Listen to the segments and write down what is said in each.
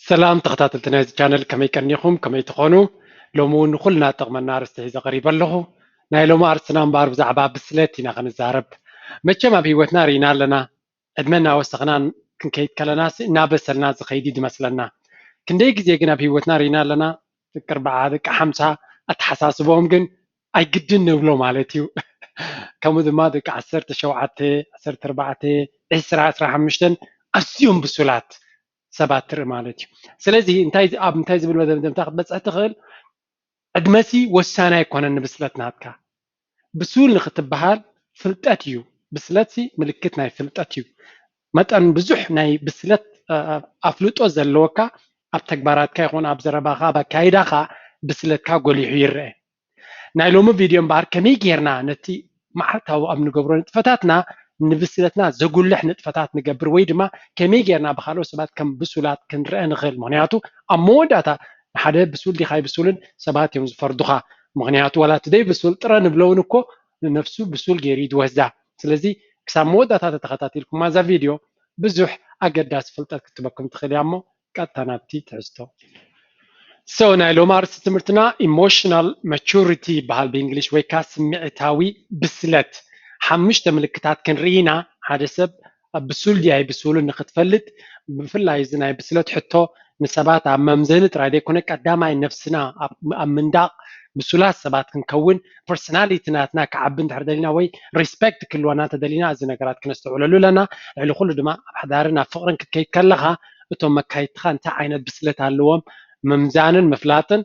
ሰላም ተኸታተልቲ ናይዚ ቻነል፣ ከመይ ቀኒኹም? ከመይ ትኾኑ? ሎሚ እውን ንኹልና ጠቕመና ኣርእስቲ ሒዘ ቀሪበ ኣለኹ። ናይ ሎሚ ኣርእስትና እምበኣር ብዛዕባ ብስለት ኢና ክንዛረብ። መቸም ኣብ ህይወትና ርኢና ኣለና፣ ዕድመ እናወሰኽና ክንከይድ ከለና እናበሰልና ዝኸይድ እዩ ዝመስለና። ክንደይ ግዜ ግን ኣብ ህይወትና ርኢና ኣለና፣ ደቂ ኣርብዓ ደቂ ሓምሳ ኣተሓሳስቦም ግን ኣይግድን ንብሎ ማለት እዩ። ከምኡ ድማ ደቂ ዓሰርተ ሸውዓተ፣ ዓሰርተ ኣርባዕተ፣ ዕስራ፣ ዕስራ ሓሙሽተን ኣዝዮም ብሱላት ሰባት ትርኢ ማለት እዩ። ስለዚ እንታይ ኣብ እንታይ ዝብል መደምደምታ ክትበፅሕ ትኽእል? ዕድመሲ ወሳኒ ኣይኮነን ንብስለት ናትካ። ብሱል ንክትበሃል ፍልጠት እዩ። ብስለትሲ ምልክት ናይ ፍልጠት እዩ። መጠን ብዙሕ ናይ ብስለት ኣፍልጦ ዘለወካ ኣብ ተግባራትካ ይኹን ኣብ ዘረባኻ ኣብ ኣካይዳኻ ብስለትካ ጎሊሑ ይረአ። ናይ ሎሚ ቪድዮ እምበኣር ከመይ ጌርና ነቲ መዓልታዊ ኣብ ንገብሮ ንጥፈታትና ንብስለትና ዘጉልሕ ንጥፈታት ንገብር ወይ ድማ ከመይ ጌርና ብካልኦት ሰባት ከም ብሱላት ክንረአ ንኽእል። ምክንያቱ ኣብ መወዳእታ ሓደ ብሱል ዲኻ ኣይብሱልን ሰባት እዮም ዝፈርዱኻ። ምክንያቱ ዋላ እቲ ደይ ብሱል ጥረ ንብለውን እኮ ንነፍሱ ብሱል ገይሩ እዩ ዝወስዳ። ስለዚ ክሳብ መወዳእታ ተተኸታቲልኩማ እዛ ቪድዮ ብዙሕ ኣገዳሲ ፍልጠት ክትበኩም ትኽእል እያ። እሞ ቀጥታ ናብቲ ትሕዝቶ። So ናይ ሎሚ ኣርእስቲ ትምህርትና ኢሞሽናል ማቹሪቲ ይበሃል ብእንግሊሽ፣ ወይ ከዓ ስምዒታዊ ብስለት። ሓሙሽተ ምልክታት ክንርኢ ኢና። ሓደ ሰብ ብሱል ድዩ ኣይብሱልን ንክትፈልጥ፣ ብፍላይ እዚ ናይ ብስለት ሕቶ ንሰባት ኣብ መምዘኒ ጥራይ ዘይኮነ ቀዳማይ ነፍስና ኣብ ምንዳቕ ብሱላት ሰባት ክንከውን፣ ፐርሶናሊቲ ናትና ክዓቢ እንድሕር ደሊና ወይ ሪስፔክት ክህልወና እንተደሊና እዚ ነገራት ክነስተውዕለሉ ኣለና። ልዕሊ ኩሉ ድማ ኣብ ሓዳርን ኣብ ፍቕርን ክትከይድ ከለኻ እቶም መካይድትኻ እንታይ ዓይነት ብስለት ኣለዎም ምምዛንን ምፍላጥን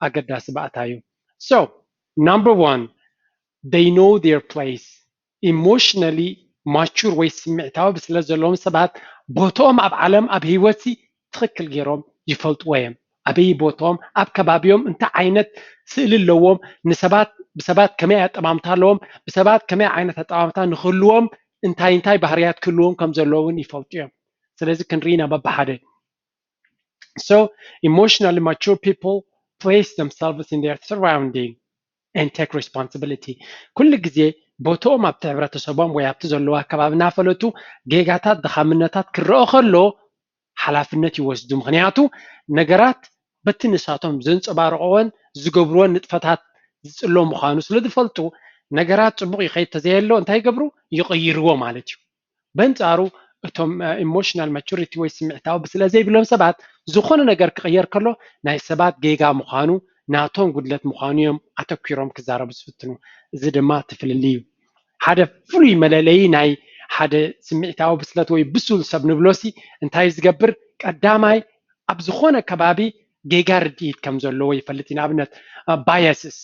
ኣገዳሲ ባእታ እዩ። So number one, they know their place. ኢሞሽናሊ ማቹር ወይ ስምዒታዊ ብስለት ዘለዎም ሰባት ቦትኦም ኣብ ዓለም ኣብ ህይወትሲ ትኽክል ገይሮም ይፈልጥዎ እዮም። ኣበይ ቦትኦም ኣብ ከባቢኦም እንታይ ዓይነት ስእሊ ኣለዎም፣ ንሰባት ብሰባት ከመይ ኣጠማምታ ኣለዎም፣ ብሰባት ከመይ ዓይነት ኣጠማምታ ንክህልዎም እንታይ እንታይ ባህርያት ክህልዎም ከም ዘለዎ እውን ይፈልጡ እዮም። ስለዚ ክንርኢ ኢና በብሓደ። So emotionally mature people place themselves in their surrounding and take responsibility. ኩሉ ግዜ ቦትኦም ኣብቲ ሕብረተሰቦም ወይ ኣብቲ ዘለዎ ኣከባቢ እናፈለጡ ጌጋታት ድኻምነታት ክረኦ ከሎ ሓላፍነት ይወስዱ። ምክንያቱ ነገራት በቲ ንሳቶም ዘንፀባርቕዎን ዝገብርዎን ንጥፈታት ዝፅሎ ምዃኑ ስለ ዝፈልጡ ነገራት ፅቡቕ ይኸይድ ተዘየሎ እንታይ ይገብሩ? ይቕይርዎ ማለት እዩ። በንፃሩ እቶም ኢሞሽናል ማቹሪቲ ወይ ስምዒታዊ ብስለት ዘይብሎም ሰባት ዝኾነ ነገር ክቕየር ከሎ ናይ ሰባት ጌጋ ምዃኑ ናቶም ጉድለት ምዃኑ እዮም ኣተኪሮም ክዛረቡ ዝፍትኑ። እዚ ድማ እቲ ፍልልይ እዩ። ሓደ ፍሉይ መለለዪ ናይ ሓደ ስምዒታዊ ብስለት ወይ ብሱል ሰብ ንብሎሲ እንታይ ዝገብር? ቀዳማይ ኣብ ዝኾነ ከባቢ ጌጋ ርድኢት ከም ዘለዎ ይፈልጥ እዩ። ንኣብነት ባያስስ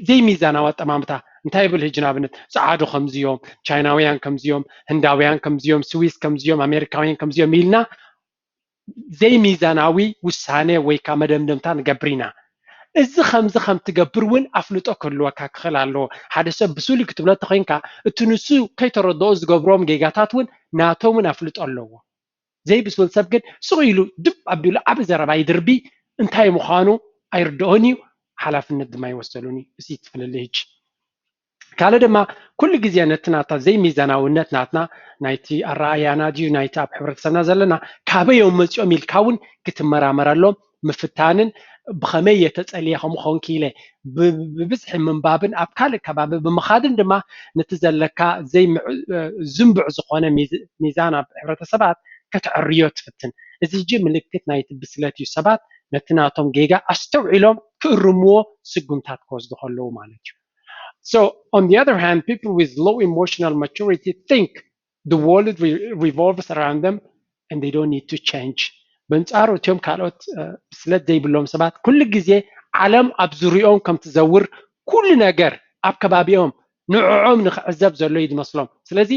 ዘይሚዛናዊ ኣጠማምታ እንታይ ይብል ሕጂ ንኣብነት ፀዓዱ ከምዚዮም፣ ቻይናውያን ከምዚዮም፣ ህንዳውያን ከምዚዮም፣ ስዊስ ከምዚዮም፣ ኣሜሪካውያን ከምዚዮም ኢልና ዘይሚዛናዊ ውሳነ ወይ ከዓ መደምደምታ ንገብር ኢና። እዚ ከምዚ ከም ትገብር እውን ኣፍልጦ ክህልወካ ክኽእል ኣለዎ። ሓደ ሰብ ብሱል እዩ ክትብሎ እንተኮይንካ እቲ ንሱ ከይተረድኦ ዝገብሮም ጌጋታት እውን ናቶም እውን ኣፍልጦ ኣለዎ። ዘይብሱል ሰብ ግን ስቕ ኢሉ ድብ ኣቢሉ ዓቢ ዘረባ ይድርቢ፣ እንታይ ምዃኑ ኣይርድኦን እዩ፣ ሓላፍነት ድማ ይወሰሉን እዩ። እዚ ትፍልልይ ሕጂ ካልእ ድማ ኩሉ ግዜ ነቲ ናታ ዘይሚዛናውነት ናትና ናይቲ ኣረኣያና ድዩ ናይቲ ኣብ ሕብረተሰብና ዘለና ካበዮም መፂኦም ኢልካ እውን ክትመራመረሎም ምፍታንን ብኸመይ እየ ተፀልየ ከምኡ ኸውን ክኢለ ብብዝሒ ምንባብን ኣብ ካልእ ከባቢ ብምኻድን ድማ ነቲ ዘለካ ዝንብዕ ዝኾነ ሚዛን ኣብ ሕብረተሰባት ከተዕርዮ ትፍትን። እዚ ሕጂ ምልክት ናይቲ ብስለት እዩ። ሰባት ነቲ ናቶም ጌጋ ኣስተውዒሎም ክእርምዎ ስጉምታት ክወስዱ ከለዉ ማለት እዩ። So on the other hand, people with low emotional maturity think the world revolves around them and they don't need to change. በንጻሩ እቲኦም ካልኦት ብስለት ዘይብሎም ሰባት ኩሉ ግዜ ዓለም ኣብ ዙሪኦም ከም ትዘውር ኩሉ ነገር ኣብ ከባቢኦም ንዕዖም ንክዕዘብ ዘሎ እዩ ዝመስሎም። ስለዚ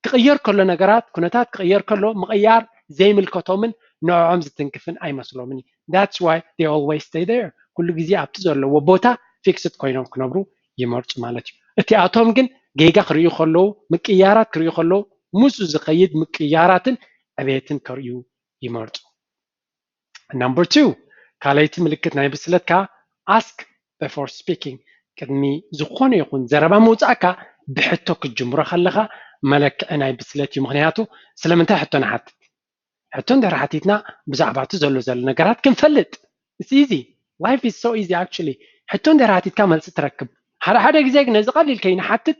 ክቕየር ከሎ ነገራት ኩነታት ክቕየር ከሎ ምቕያር ዘይምልከቶምን ንዕዖም ዝትንክፍን ኣይመስሎምን እዩ። That's why they always stay there. ኩሉ ግዜ ኣብቲ ዘለዎ ቦታ ፊክስድ ኮይኖም ክነብሩ ይመርፁ ማለት እዩ። እቲኣቶም ግን ጌጋ ክርእዩ ከለዉ ምቅያራት ክርእዩ ከለዉ ምስኡ ዝኸይድ ምቅያራትን ዕቤትን ከርእዩ ይመርፁ። Number two, ካልኣይቲ ምልክት ናይ ብስለት ከዓ ask before speaking። ቅድሚ ዝኾነ ይኹን ዘረባ ምውፃእካ ብሕቶ ክትጅምሮ ከለኻ መለክዒ ናይ ብስለት እዩ። ምክንያቱ ስለምንታይ ሕቶ ንሓትት? ሕቶ እንድሕር ሓቲትና ብዛዕባ እቲ ዘሎ ዘሎ ነገራት ክንፈልጥ። It's easy. Life is so easy actually. ሕቶ እንድሕር ሓቲትካ መልሲ ትረክብ። ሓደ ሓደ ግዜ ግን ነዚ ቀሊል ከይንሓትት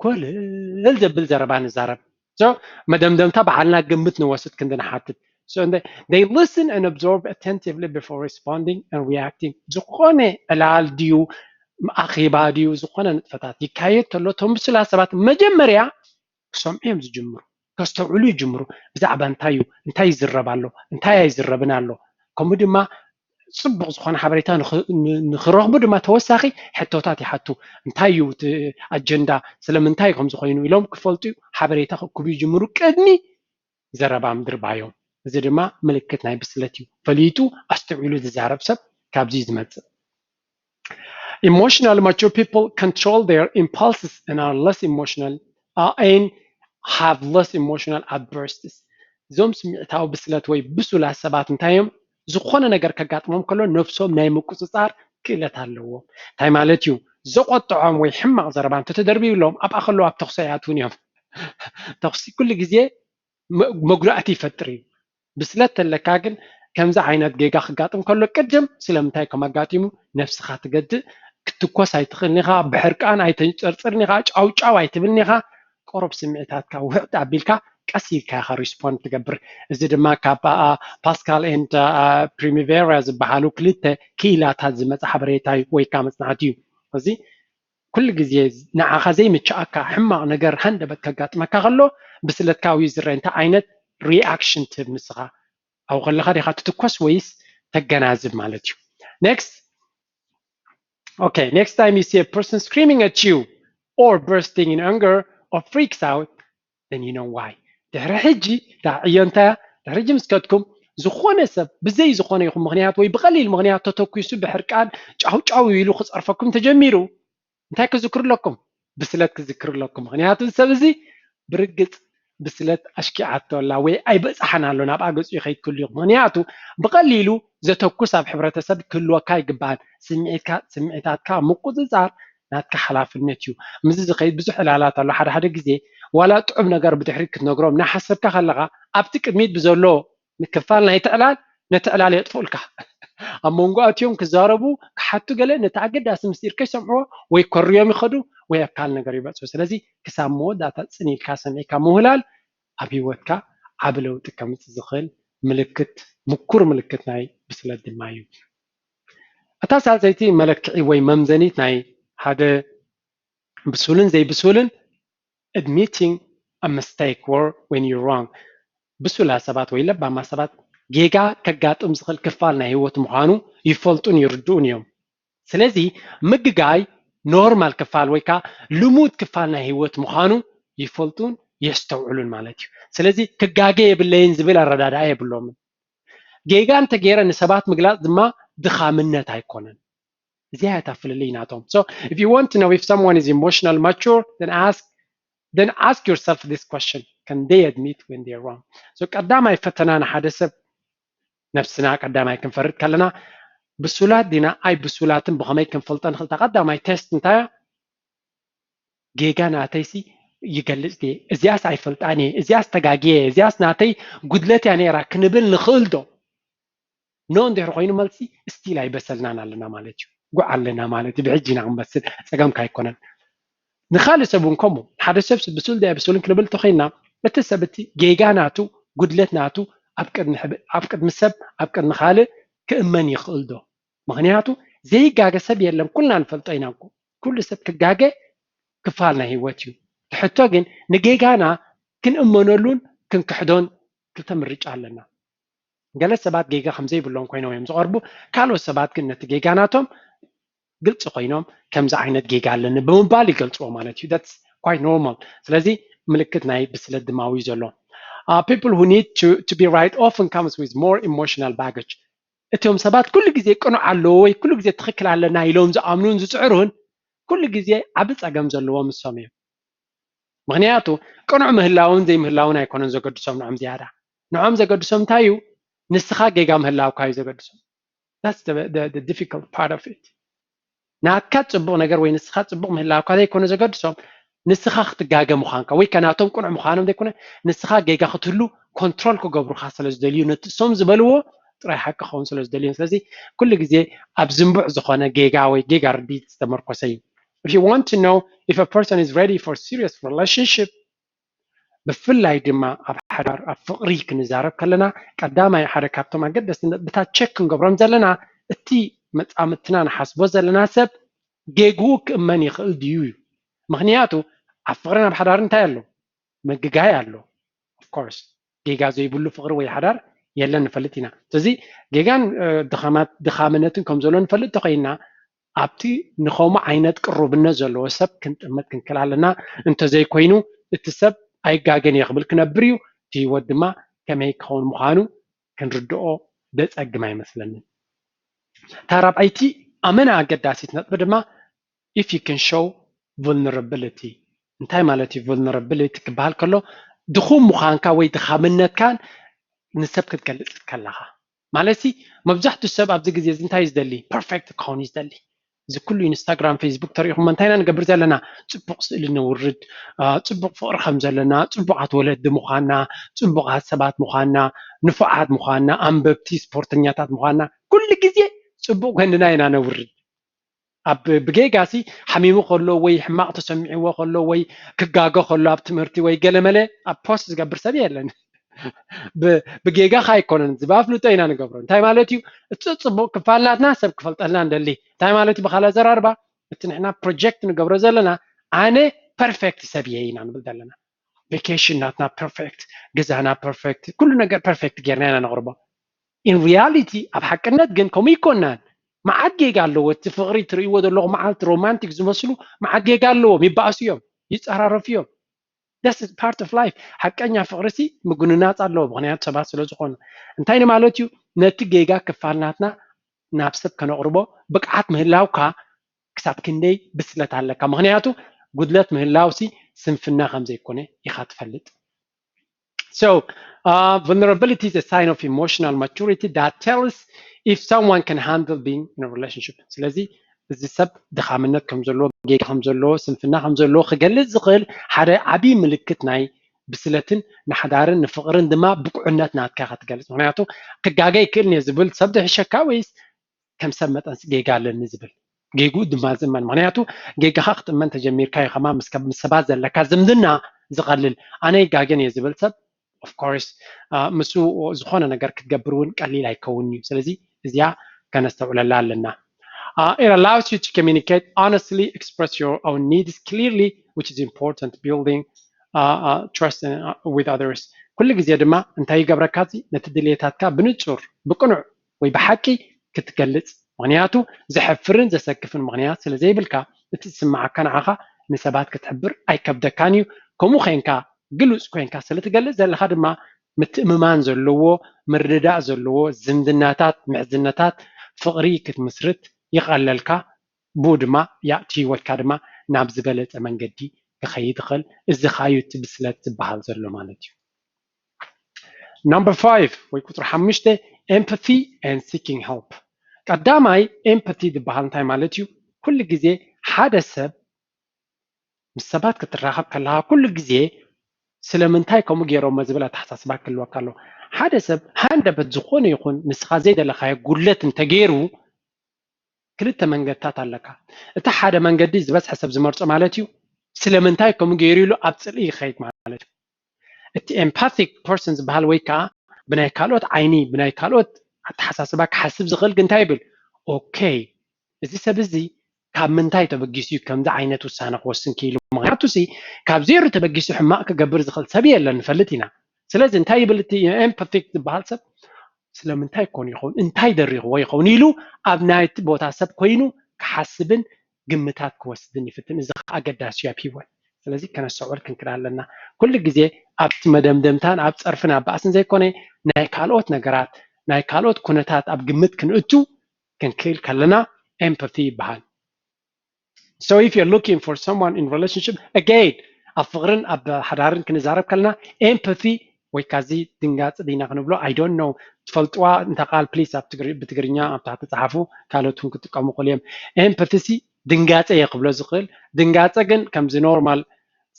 ኮለል ዘብል ዘረባ ንዛረብ። So መደምደምታ ባዕልና ግምት ንወስድ ክንዲ ንሓትት። So they listen and observe attentively before responding and reacting. ዝኾነ ዕላል ድዩ ኣኼባ ድዩ ዝኾነ ንጥፈታት ይካየድ ተሎ እቶም ብሱላት ሰባት መጀመርያ ክሰምዑ እዮም ዝጅምሩ፣ ከስተውዕሉ ይጅምሩ። ብዛዕባ እንታይ እዩ፣ እንታይ ይዝረብ ኣሎ፣ እንታይ ኣይዝረብን ኣሎ፣ ከምኡ ድማ ፅቡቕ ዝኾነ ሓበሬታ ንኽረኽቡ ድማ ተወሳኺ ሕቶታት ይሓቱ። እንታይ እዩ እቲ ኣጀንዳ፣ ስለምንታይ ከም ዝኾይኑ ኢሎም ክፈልጡ ሓበሬታ ክእክቡ ይጅምሩ ቅድሚ ዘረባ ምድርባዮም። እዚ ድማ ምልክት ናይ ብስለት እዩ። ፈሊጡ ኣስተውዒሉ ዝዛረብ ሰብ ካብዚ ዝመፅእ። Emotional mature people control their impulses and are less emotional uh, and have less emotional outbursts. እዞም ስምዒታዊ ብስለት ወይ ብሱላት ሰባት እንታይ እዮም? ዝኾነ ነገር ከጋጥሞም ከሎ ነብሶም ናይ ምቁፅፃር ክእለት ኣለዎም። እንታይ ማለት እዩ? ዘቆጥዖም ወይ ሕማቕ ዘረባ እንተተደርብዩሎም ኣብኣ ከለዉ ኣብ ተኹሲ ኣይኣትውን እዮም። ተኹሲ ኩሉ ግዜ መጉዳእቲ ይፈጥር እዩ። ብስለት ተለካ ግን ከምዚ ዓይነት ጌጋ ክጋጥም ከሎ ቅድም ስለምንታይ ከም ኣጋጢሙ ነብስኻ ትገድእ። ክትኮስ ኣይትኽእልን ኢኻ፣ ብሕርቃን ኣይተንጨርፅርን ኢኻ፣ ጫውጫው ኣይትብልን ኢኻ። ቆረብ ስምዒታትካ ውሕጥ ኣቢልካ ቀስ ኢልካ ኢኻ ሪስፖንድ ትገብር። እዚ ድማ ካብ ፓስካል ኤንድ ፕሪሚቬራ ዝበሃሉ ክልተ ክኢላታት ዝመፀ ሓበሬታ እዩ ወይ ከዓ መፅናዕቲ እዩ። እዚ ኩሉ ግዜ ንዓኻ ዘይምችኣካ ሕማቕ ነገር ሃንደበት ከጋጥመካ ከሎ ብስለትካ እዩ ዝረአ። እንታይ ዓይነት ሪኣክሽን ትህብ ንስኻ? ኣብኡ ከለኻ ዲኻ ትትኮስ ወይስ ተገናዝብ ማለት እዩ። Next. Okay, next time you see a person screaming at you or bursting in anger or freaks out, then you know why. ድሕሪ ሕጂ እታ ዕዮ እንታይ እያ? ድሕሪ ሕጂ ምስ ከድኩም ዝኾነ ሰብ ብዘይ ዝኾነ ይኹን ምኽንያት ወይ ብቐሊል ምኽንያት ተተኩሱ ብሕርቃን ጫው ጫው ኢሉ ክፀርፈኩም ተጀሚሩ እንታይ ክዝክሩ ኣለኩም? ብስለት ክዝክሩ ኣለኩም። ምኽንያቱ ሰብ እዚ ብርግፅ ብስለት ኣሽኪዓቶ ኣላ ወይ ኣይበፅሓን ኣሎ ናብኣ ገፁ ይኸይድ ክህሉ እዩ። ምኽንያቱ ብቐሊሉ ዘተኩስ ኣብ ሕብረተሰብ ክህልወካ ኣይግባኣን። ስምዒትካ ስምዒታትካ ምቁፅፃር ናትካ ሓላፍነት እዩ። ምስዚ ዝኸይድ ብዙሕ ዕላላት ኣሎ። ሓደ ሓደ ግዜ ዋላ ጥዑም ነገር ብድሕሪት ክትነግሮም እናሓሰብካ ከለኻ ኣብቲ ቅድሚት ብዘሎ ንክፋል ናይቲ ዕላል ነቲ ዕላል የጥፍኡልካ። ኣብ መንጎ ኣትዮም ክዛረቡ ክሓቱ ገለ ነቲ ኣገዳሲ ምስጢር ከይሰምዕዎ ወይ ከርዮም ይኸዱ ወይ ኣብ ካልእ ነገር ይበጽሑ። ስለዚ ክሳብ መወዳእታ ጽን ኢልካ ሰሚዕካ ምውህላል ኣብ ህይወትካ ዓቢ ለውጢ ከምጽእ ዝኽእል ምልክት፣ ምኩር ምልክት ናይ ብስለት ድማ እዩ። እታ ሳልሰይቲ መለክዒ ወይ መምዘኒት ናይ ሓደ ብሱልን ዘይብሱልን admitting a mistake or when you're wrong። ብሱላት ሰባት ወይ ለባማት ሰባት ጌጋ ከጋጥም ዝኽእል ክፋል ናይ ህይወት ምዃኑ ይፈልጡን ይርድኡን እዮም። ስለዚ ምግጋይ ኖርማል ክፋል ወይ ከዓ ልሙድ ክፋል ናይ ህይወት ምዃኑ ይፈልጡን የስተውዕሉን ማለት እዩ። ስለዚ ክጋገ የብለይን ዝብል ኣረዳድኣ የብሎምን። ጌጋ እንተገይረ ንሰባት ምግላፅ ድማ ድኻምነት ኣይኮነን። እዚኣ እያ እታ ፍልልይ ናቶም። So if you want to know if someone is emotional mature, then ask then ask yourself this question: can they admit when they're wrong? So ቀዳማይ ፈተና ንሓደ ሰብ ነብስና ቀዳማይ ክንፈርድ ከለና ብሱላት ዲና ኣይ ብሱላትን ብኸመይ ክንፈልጦ ንኽእል? እታ ቀዳማይ ቴስት እንታይ እያ? ጌጋ ናተይሲ ይገልፅ ድየ? እዚኣስ ኣይፈልጣን እየ፣ እዚኣስ ተጋግየ፣ እዚኣስ ናተይ ጉድለት እያ ነይራ ክንብል ንኽእል ዶ? ኖ እንድሕር ኮይኑ መልሲ ስቲል ኣይበሰልናን ኣለና ማለት እዩ። ጉዕ ኣለና ማለት እዩ። ብሕጂ ኢና ክንበስል፣ ፀገምካ ኣይኮነን። ንኻልእ ሰብ እውን ከምኡ ሓደ ሰብ ብሱል ድያ ብሱልን ክንብል እንተኮይንና እቲ ሰብ እቲ ጌጋ ናቱ ጉድለት ናቱ ኣብ ቅድሚ ሰብ ኣብ ቅድሚ ካልእ ክእመን ይኽእል ዶ? ምኽንያቱ ዘይጋገ ሰብ የለን፣ ኩልና ንፈልጦ ኢና እኮ። ኩሉ ሰብ ክጋገ ክፋል ናይ ህይወት እዩ። እቲ ሕቶ ግን ንጌጋና ክንእመነሉን ክንክሕዶን ክልተ ምርጫ ኣለና። ገለ ሰባት ጌጋ ከም ዘይብሎም ኮይኖም እዮም ዝቐርቡ፣ ካልኦት ሰባት ግን ነቲ ጌጋ ናቶም ግልፂ ኮይኖም ከምዚ ዓይነት ጌጋ ኣለኒ ብምባል ይገልፅዎ ማለት እዩ። That's quite normal። ስለዚ ምልክት ናይ ብስለት ድማ እዩ ዘሎ። People who need to, to be right often comes with more emotional baggage. እቶም ሰባት ኩሉ ግዜ ቅኑዕ ኣለዎ ወይ ኩሉ ግዜ ትኽክል ኣለና ኢሎም ዝኣምኑን ዝፅዕሩን ኩሉ ግዜ ዓቢ ፀገም ዘለዎም እሶም እዮም። ምኽንያቱ ቅኑዕ ምህላውን ዘይምህላውን ኣይኮነን ዘገድሶም ንዖም ዝያዳ። ንዖም ዘገድሶም እንታይ እዩ? ንስኻ ጌጋ ምህላውካ እዩ ዘገድሶም። That's the, the, the difficult part of it። ናትካ ፅቡቕ ነገር ወይ ንስኻ ፅቡቕ ምህላውካ ዘይኮነ ዘገድሶም ንስኻ ክትጋገ ምዃንካ ወይ ከናቶም ቅኑዕ ምዃኖም ዘይኮነ ንስኻ ጌጋ ክትህሉ ኮንትሮል ክገብሩካ ስለ ዝደልዩ፣ ነቲ እሶም ዝበልዎ ጥራይ ሓቂ ክኸውን ስለ ዝደልዩ። ስለዚ ኩሉ ግዜ ኣብ ዝንቡዕ ዝኾነ ጌጋ ወይ ጌጋ ርድኢት ዝተመርኮሰ እዩ። If you want to know if a person is ready for serious relationship, ብፍላይ ድማ ኣብ ሓዳር ኣብ ፍቕሪ ክንዛረብ ከለና ቀዳማይ ሓደ ካብቶም ኣገደስቲ ነጥብታት ቸክ ክንገብሮም ዘለና እቲ መጻምድትና ንሓስቦ ዘለና ሰብ ጌግኡ ክእመን ይኽእል ድዩ እዩ። ምኽንያቱ ኣብ ፍቕርን ኣብ ሓዳርን እንታይ ኣሎ? ምግጋይ ኣሎ። Of course ጌጋ ዘይብሉ ፍቕሪ ወይ ሓዳር የለን ንፈልጥ ኢና። ስለዚ ጌጋን ድኻማት ድኻምነትን ከም ዘሎ ንፈልጥ ተኾይና ኣብቲ ንኸምኡ ዓይነት ቅሩብነት ዘለዎ ሰብ ክንጥመት ክንክእል ኣለና። እንተዘይኮይኑ እቲ ሰብ ኣይጋገን እየ ክብል ክነብር እዩ። እቲ ህይወት ድማ ከመይ ክኸውን ምዃኑ ክንርድኦ ደጸግም ኣይመስለንን። እታ ራብዓይቲ ኣመና ኣገዳሲት ነጥቢ ድማ if you can show vulnerability። እንታይ ማለት እዩ vulnerability ክበሃል ከሎ? ድኹም ምዃንካ ወይ ድኻምነትካን ንሰብ ክትገልጽ ከለኻ ማለት ሲ። መብዛሕትኡ ሰብ ኣብዚ ግዜ እዚ እንታይ እዩ ዝደሊ? ፐርፌክት ክኸውን እዩ ዝደሊ። እዚ ኩሉ ኢንስታግራም፣ ፌስቡክ ተሪኢኹም እንታይ ኢና ንገብር ዘለና? ጽቡቕ ስእሊ ነውርድ፣ ጽቡቕ ፍቕሪ ከም ዘለና፣ ጽቡቓት ወለዲ ምዃንና፣ ጽቡቓት ሰባት ምዃንና፣ ንፉዓት ምዃንና፣ ኣንበብቲ፣ ስፖርተኛታት ምዃንና ኩሉ ግዜ ጽቡቕ ጎንና ኢና ነውርድ። ኣብ ብጌጋ ሲ ሓሚሙ ከሎ ወይ ሕማቕ ተሰሚዕዎ ከሎ ወይ ክጋገ ከሎ ኣብ ትምህርቲ ወይ ገለመለ ኣብ ፖስት ዝገብር ሰብ የለን። ብጌጋኻ ኣይኮነን፣ እዚ ብኣፍልጦ ኢና ንገብሮ። እንታይ ማለት እዩ? እቲ ጽቡቕ ክፋል ናትና ሰብ ክፈልጠልና ንደሊ። እንታይ ማለት እዩ? ብኻልእ ኣዘራርባ እቲ ንሕና ፕሮጀክት ንገብሮ ዘለና ኣነ ፐርፌክት ሰብ እየ ኢና ንብል ዘለና። ቬኬሽን ናትና ፐርፌክት፣ ገዛና ፐርፌክት፣ ኩሉ ነገር ፐርፌክት ጌርና ኢና ነቕርቦ። ኢን ሪያሊቲ ኣብ ሓቅነት ግን ከምኡ ይኮናን። መዓት ጌጋ ኣለዎ። እቲ ፍቕሪ ትርእይዎ ዘለኹም መዓልቲ ሮማንቲክ ዝመስሉ መዓት ጌጋ ኣለዎም። ይበኣሱ እዮም፣ ይፀራረፉ እዮም። That's part of life። ሓቀኛ ፍቕሪ ሲ ምግንናፅ ኣለዎ፣ ምኽንያቱ ሰባት ስለ ዝኾኑ። እንታይ ንማለት እዩ? ነቲ ጌጋ ክፋል ናትና ናብ ሰብ ከነቕርቦ ብቕዓት ምህላውካ ክሳብ ክንደይ ብስለት ኣለካ? ምኽንያቱ ጉድለት ምህላው ሲ ስንፍና ከም ዘይኮነ ኢኻ ትፈልጥ። So uh, vulnerability is a sign of emotional maturity that tells if someone can handle being in a relationship. ስለዚ እዚ ሰብ ድኻምነት ከም ዘለዎ፣ ጌጋ ከም ዘለዎ፣ ስንፍና ከም ዘለዎ ክገልጽ ዝኽእል ሓደ ዓብዪ ምልክት ናይ ብስለትን ንሓዳርን ንፍቕርን ድማ ብቁዕነት ናትካ ክትገልጽ። ምክንያቱ ክጋገ ይክእል እየ ዝብል ሰብ ድሕሸካ ወይስ ከም ሰብ መጠን ጌጋ ኣለኒ ዝብል? ጌግኡ ድማ ዝእመን። ምክንያቱ ጌጋኻ ክትእመን ተጀሚርካ እዩ ከማ ምስ ሰብ- ምስ ሰባት ዘለካ ዝምድና ዝቐልል። ኣነ ይጋገን እየ ዝብል ሰብ of course ምስ ዝኾነ ነገር ክትገብር እውን ቀሊል ኣይከውን እዩ። ስለዚ እዚኣ ከነስተውዕለላ ኣለና። Uh, it allows you to communicate honestly, express your own needs clearly, which is important, building uh, uh, trust uh, with others. ኩሉ ግዜ ድማ እንታይ ይገብረካ? ነቲ ድሌታትካ ብንጹር ብቅኑዕ ወይ ብሓቂ ክትገልጽ፣ ምክንያቱ ዘሕፍርን ዘሰክፍን ምክንያት ስለ ዘይብልካ፣ እቲ ዝስምዓካ ንዓኻ ንሰባት ክትሕብር ኣይከብደካን እዩ። ከምኡ ኮንካ ግሉጽ ኮንካ ስለ ትገልጽ ዘለኻ ድማ ምትእምማን ዘለዎ፣ ምርድዳእ ዘለዎ ዝምድናታት፣ ምሕዝነታት፣ ፍቕሪ ክትምስርት ይቐለልካ። ብኡ ድማ ያእቲ ህይወትካ ድማ ናብ ዝበለጸ መንገዲ ክኸይድ ይኽእል። እዚ ኻዩ እቲ ብስለት ዝበሃል ዘሎ ማለት እዩ። Number five ወይ ቁፅሪ ሓሙሽተ empathy and seeking help። ቀዳማይ empathy ዝበሃል እንታይ ማለት እዩ? ኩሉ ግዜ ሓደ ሰብ ምስ ሰባት ክትራኸብ ከለካ ኩሉ ግዜ ስለምንታይ ከምኡ ገይሮሞ ዝብል ኣተሓሳስባ ክህልወካ ኣለዎ። ሓደ ሰብ ሃንደበት ዝኾነ ይኹን ንስኻ ዘይደለካዮ ጉድለት እንተገይሩ ክልተ መንገድታት ኣለካ። እቲ ሓደ መንገዲ ዝበዝሐ ሰብ ዝመርጾ ማለት እዩ ስለምንታይ ከምኡ ገይሩ ኢሉ ኣብ ፅልኢ ይኸይድ ማለት እዩ። እቲ empathic person ዝበሃል ወይ ከዓ ብናይ ካልኦት ዓይኒ ብናይ ካልኦት ኣተሓሳስባ ክሓስብ ዝኽእል ግን እንታይ ይብል? ኦኬ እዚ ሰብ እዚ ካብ ምንታይ ተበጊሱ እዩ ከምዚ ዓይነት ውሳነ ክወስን ክኢሉ? ምክንያቱ ሲ ካብ ዜሮ ተበጊሱ ሕማቕ ክገብር ዝኽእል ሰብ የለን ንፈልጥ ኢና። ስለዚ እንታይ ይብል እቲ empathic ዝበሃል ሰብ? ስለምንታይ ኮን ይኸውን እንታይ ደሪኽዎ ይኸውን ኢሉ ኣብ ናይቲ ቦታ ሰብ ኮይኑ ክሓስብን ግምታት ክወስድን ይፍትን። እዚ ከዓ ኣገዳሲ እዩ ኣብ ሂወት። ስለዚ ከነስተውዕል ክንክእል ኣለና። ኩሉ ግዜ ኣብቲ መደምደምታን ኣብ ፀርፍን ኣብ ባእስን ዘይኮነ ናይ ካልኦት ነገራት ናይ ካልኦት ኩነታት ኣብ ግምት ክንእቱ ክንክእል ከለና empathy ይበሃል። So if you're looking for someone in relationship, again ኣብ ፍቕርን ኣብ ሓዳርን ክንዛረብ ከለና empathy ወይ ካዚ ድንጋፂ ዲና ክንብሎ I don't know ትፈልጥዋ እንተ ቃል please ኣብ ብትግርኛ ኣብ ታሕቲ ፀሓፉ። ካልኦት እውን ክጥቀሙ ክእሉ እዮም። Empathy ሲ ድንጋፀ እየ ክብሎ ዝኽእል። ድንጋፀ ግን ከምዚ ኖርማል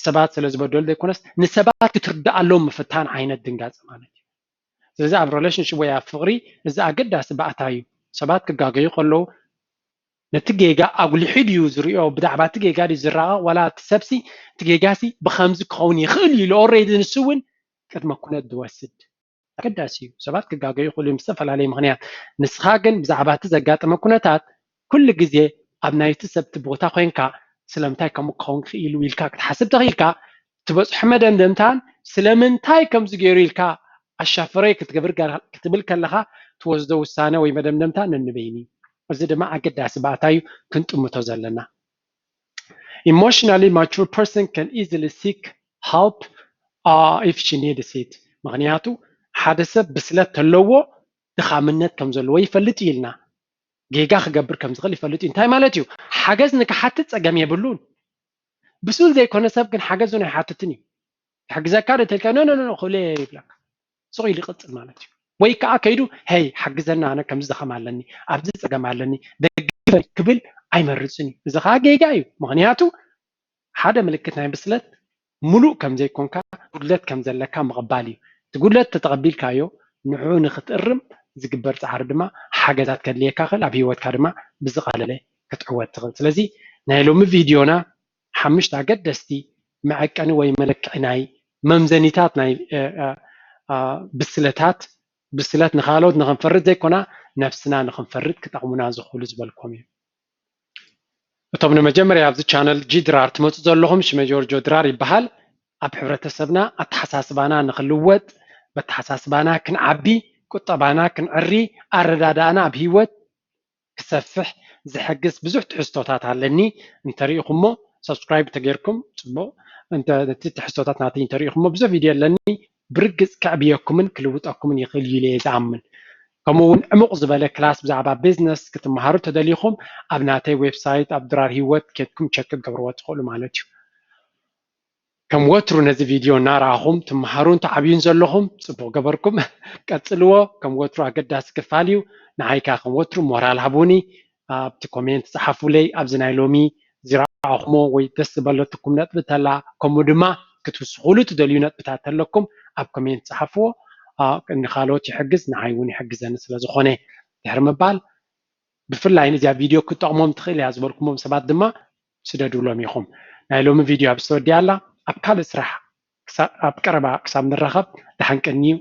ሰባት ስለ ዝበደሉ ዘይኮነስ ንሰባት ክትርዳኣሎም ምፍታን ዓይነት ድንጋፀ ማለት እዩ። ስለዚ ኣብ relationship ወይ ኣብ ፍቕሪ እዚ ኣገዳሲ ባእታ እዩ። ሰባት ክጋገዩ ከለዉ ነቲ ጌጋ ኣጉሊሑ ድዩ ዝሪኦ፣ ብዛዕባ እቲ ጌጋ ድዩ ዝራቐቕ፣ ዋላ እቲ ሰብሲ እቲ ጌጋሲ ብኸምዚ ክኸውን ይኽእል እዩ ኢሉ already ንሱ እውን ቅድመ ኩነት ዝወስድ ኣገዳሲ እዩ። ሰባት ክጋገዩ ይኽእሉ እዮም ብዝተፈላለየ ምኽንያት። ንስኻ ግን ብዛዕባ እቲ ዘጋጠመ ኩነታት ኩሉ ግዜ ኣብ ናይቲ ሰብ እቲ ቦታ ኮይንካ ስለምንታይ ከምኡ ክኸውን ክኢሉ ኢልካ ክትሓስብ ተኽኢልካ ትበፅሖ መደምደምታን ስለምንታይ ከምዚ ገይሩ ኢልካ ኣሻፈረይ ክትገብር ክትብል ከለኻ ትወስዶ ውሳነ ወይ መደምደምታ ነንበይኒ እዩ። እዚ ድማ ኣገዳሲ ባእታ እዩ ክንጥምቶ ዘለና። Emotionally mature person can easily seek help uh, if she needs it። ምክንያቱ ሓደ ሰብ ብስለት ተለዎ ድኻምነት ከም ዘለዎ ይፈልጥ እዩ ኢልና ጌጋ ክገብር ከም ዝኽእል ይፈልጥ እዩ። እንታይ ማለት እዩ? ሓገዝ ንክሓትት ፀገም የብሉን። ብሱል ዘይኮነ ሰብ ግን ሓገዝ እውን ኣይሓትትን እዩ። ይሕግዘካ ዶ ተልካ ኖ ኖ ኖ ክብለ ይብለካ። ስቕ ኢሉ ይቕጽል ማለት እዩ። ወይ ከዓ ከይዱ ሄይ ሓግዘና፣ ኣነ ከምዚ ዘኸም ኣለኒ፣ ኣብዚ ፀገም ኣለኒ፣ ደግፈኒ ክብል ኣይመርፅን እዩ። እዚ ከዓ ጌጋ እዩ። ምክንያቱ ሓደ ምልክት ናይ ብስለት ሙሉእ ከም ዘይኮንካ ጉድለት ከም ዘለካ ምቕባል እዩ። እቲ ጉድለት ተተቐቢልካዮ ንዕኡ ንክትእርም ዝግበር ፃዕሪ ድማ ሓገዛት ከድልየካ ክእል ኣብ ሂወትካ ድማ ብዝቐለለ ክትዕወት ትኽእል። ስለዚ ናይ ሎሚ ቪድዮና ሓሙሽተ ኣገደስቲ መዐቀኒ ወይ መለክዒ ናይ መምዘኒታት ናይ ብስለታት ብስለት ንካልኦት ንክንፈርድ ዘይኮና ነብስና ንክንፈርድ ክጠቕሙና ዝኽእሉ ዝበልኮም እዩ። እቶም ንመጀመርያ ኣብዚ ቻነል ጂ ድራር ትመፁ ዘለኹም ሽመ ጆርጆ ድራር ይበሃል። ኣብ ሕብረተሰብና ኣተሓሳስባና ንክልወጥ በተሓሳስባና ክንዓቢ ቁጠባና ክንዕሪ ኣረዳዳእና ኣብ ሂወት ክሰፍሕ ዝሕግዝ ብዙሕ ትሕዝቶታት ኣለኒ። እንተሪኢኹሞ ሰብስክራይብ ተገይርኩም ፅቡቕ እቲ ትሕዝቶታት ናተይ እንተሪኢኹሞ ብዙሕ ቪድዮ ኣለኒ። ብርግፅ ከዕብየኩምን ክልውጠኩምን ይኽእል እዩ ኢለ እየ ዝኣምን። ከምኡ እውን ዕሙቕ ዝበለ ክላስ ብዛዕባ ቢዝነስ ክትመሃሩ ተደሊኹም ኣብ ናተይ ዌብሳይት ኣብ ድራር ህይወት ኬድኩም ቸክ ክትገብርዎ ትኽእሉ ማለት እዩ። ከም ወትሩ ነዚ ቪድዮ እናረኣኹም ትመሃሩን ትዓብዩን ዘለኹም ፅቡቕ ገበርኩም። ቀፅልዎ። ከም ወትሩ ኣገዳሲ ክፋል እዩ። ንዓይ ከዓ ከም ወትሩ ሞራል ሃቡኒ። ኣብቲ ኮሜንት ፀሓፉለይ። ኣብዚ ናይ ሎሚ ዝረኣኹሞ ወይ ደስ ዝበለትኩም ነጥቢ ተላ ከምኡ ድማ ክትውስኹሉ ትደልዩ ነጥብታት ተለኩም ኣብ ኮሜንት ፀሓፍዎ። ንካልኦት ይሕግዝ ንዓይ እውን ይሕግዘኒ ስለዝኾነ ድሕሪ ምባል ብፍላይ እዚኣ ቪድዮ ክትጠቕሞም ትኽእል እያ ዝበልኩሞም ሰባት ድማ ስደዱሎም ኢኹም። ናይ ሎሚ ቪድዮ ኣብ ዝተወዲኣ ኣላ። ኣብ ካልእ ስራሕ ኣብ ቀረባ ክሳብ ንራኸብ ደሓን ቀንዩ።